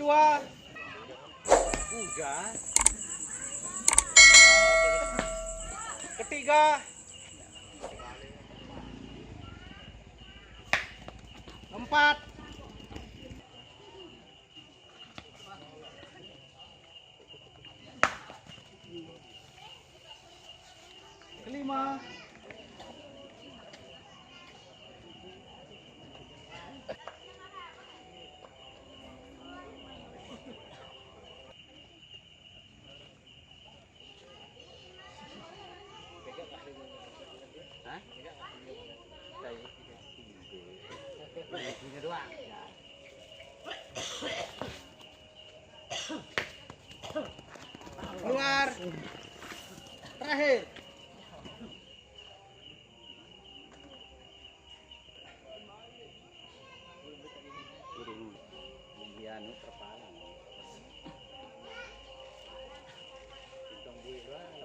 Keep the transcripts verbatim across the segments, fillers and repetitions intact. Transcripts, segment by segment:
Dua. Udah. Ketiga. Empat. Kelima. Hah? Ini doang. Keluar. Terakhir. Jadi, anu, terpalang. Untung gue doang.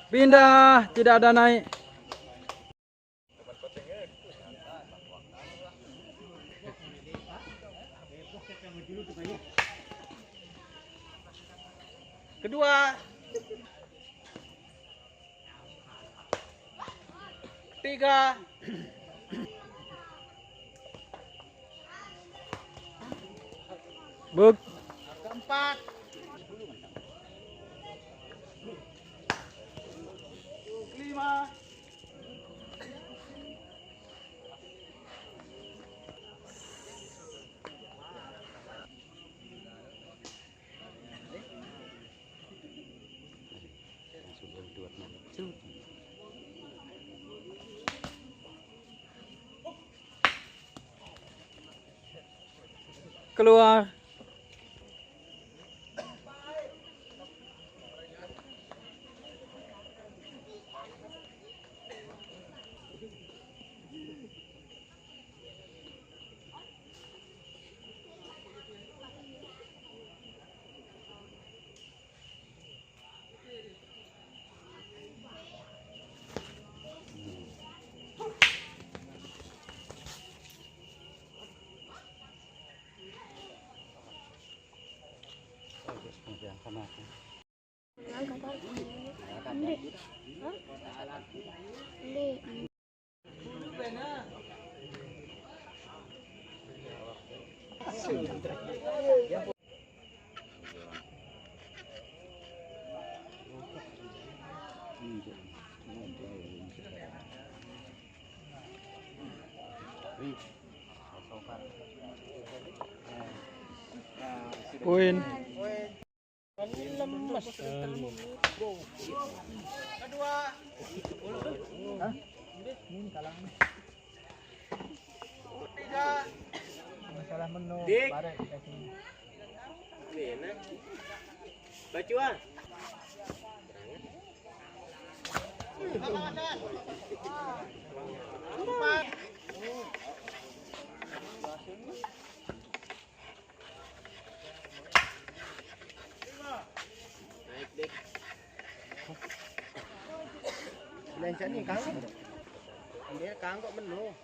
Pindah, tidak ada naik. Kedua. Ketiga. Buk. Keempat. Kelima. Keluar. Poin. Lemes. Kedua. Hah? Ini kalah nih. Ketiga. Masalah menu. Dik. Barek dikasih. Ini enak. Bacuan. Empat. Naik, Dik. Lain sani kangkok. Dia kangkok menu.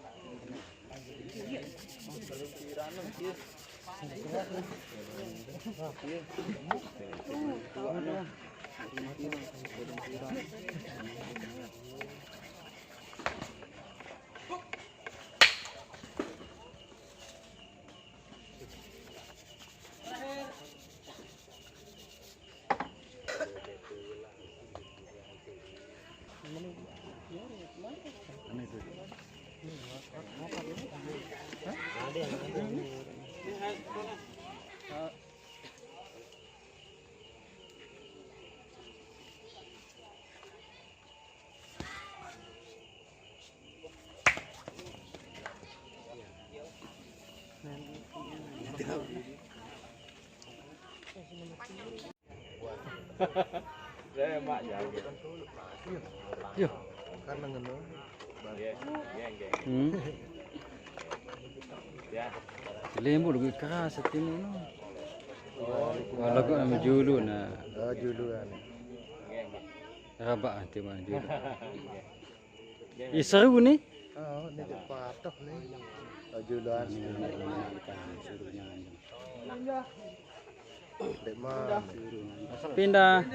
Yo. Karena ngono. Hmm. Lembu lebih keras hatimu no. Walau kau ambil julu nah. Oh, juluan. Rabak hatimu julu. Ih, seru nih. Oh, ini dia patuh nih. Oh, juluan. Dek mana? Pindah.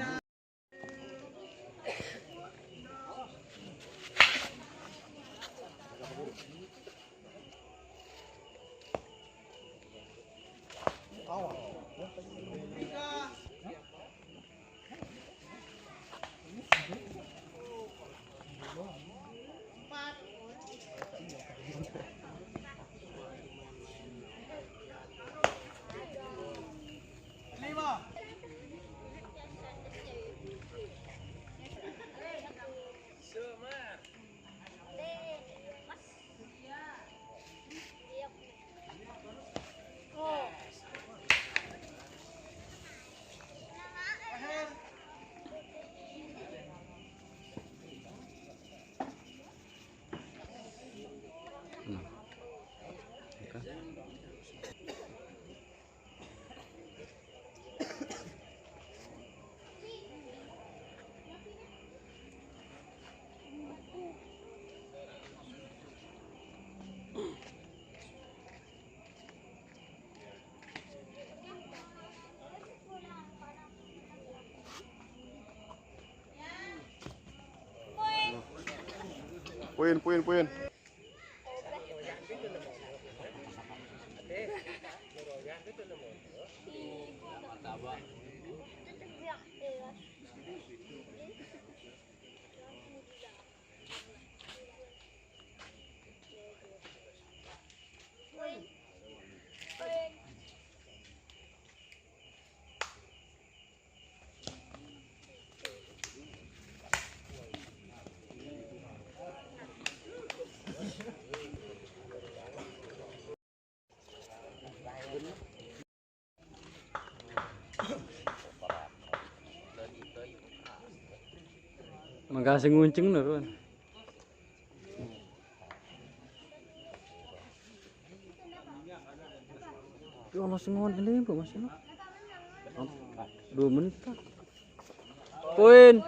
Poin, poin, poin. Makasih nguncing no, Ron. Ya Allah, semua ini, Bu, masih, no. Dua menit, Kak. Poin.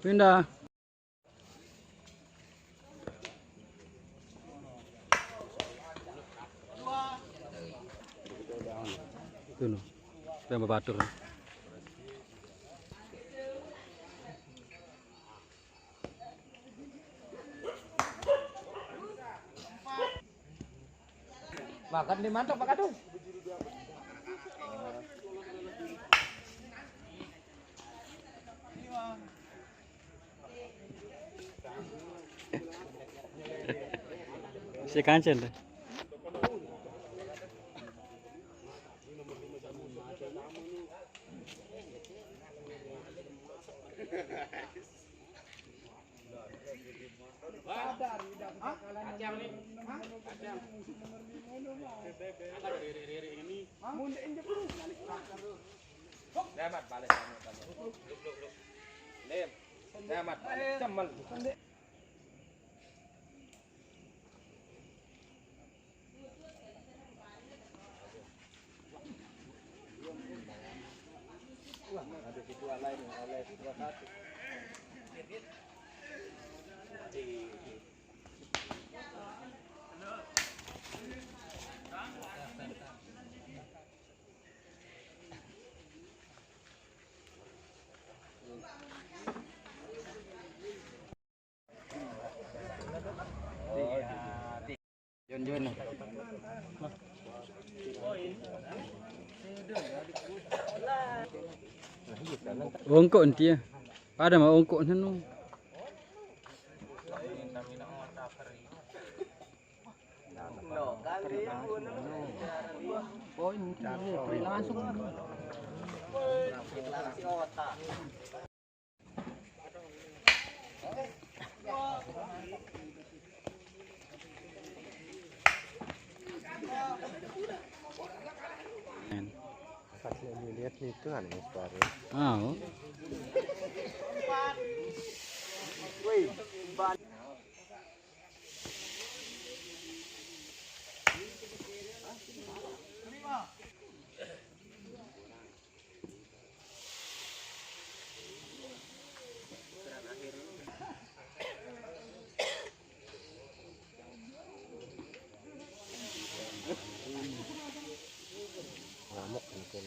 Pindah. Tuh, no. Yang babatur. Makan di mantap, Pak Kadung. Si kancen deh. Kacang nih. Kacang. Ada diri-diri ini. Mun injek terus balik. Selamat balik, selamat balik. Luk, luk, luk. Lim. Selamat balik. Cemel. Wah, ada kedua lain, oleh dua satu. Ungkuk enti ya. Pada mah ungkuk nenu. Oh, ini langsung. Pas dilihat itu kan, Mister. Ah, oh. Ngamuk mungkin.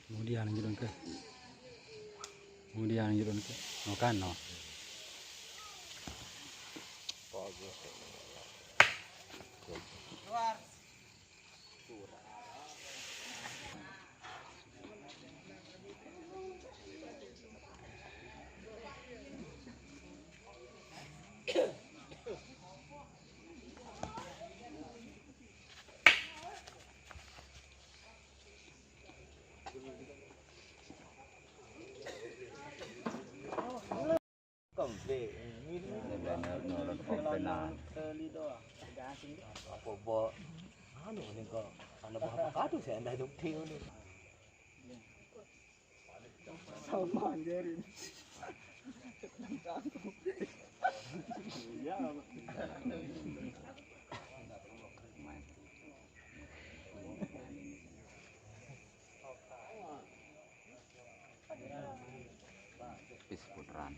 Kemudian gitu ke. Kemudian gitu ke. Makan no. Apa, Bo? Anu, ini kok, anu, apa kado saya ndak dong, Tio, nih. Sama, anjir. Iya, Pak. Pis putran.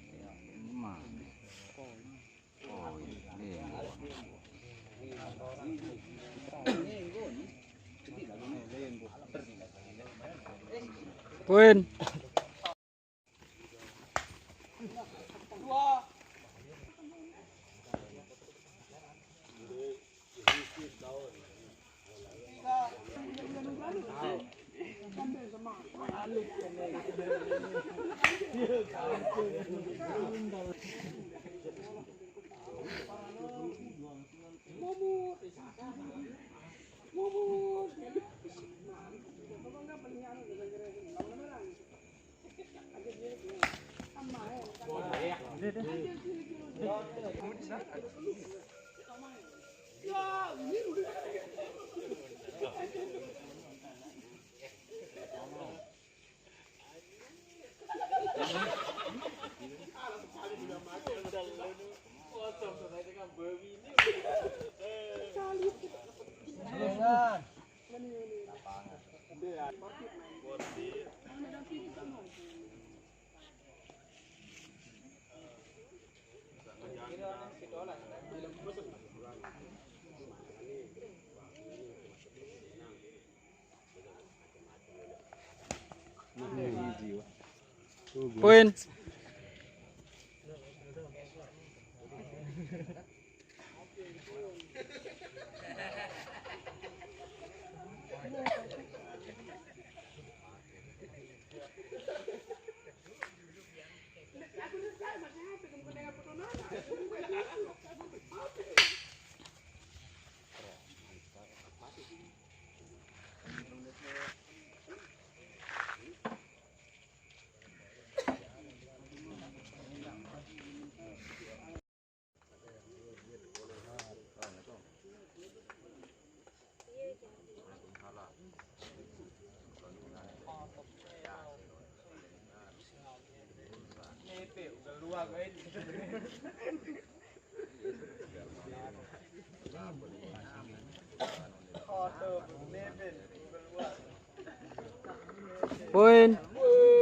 Mana? Oh, ini. Poin. Poin. Point.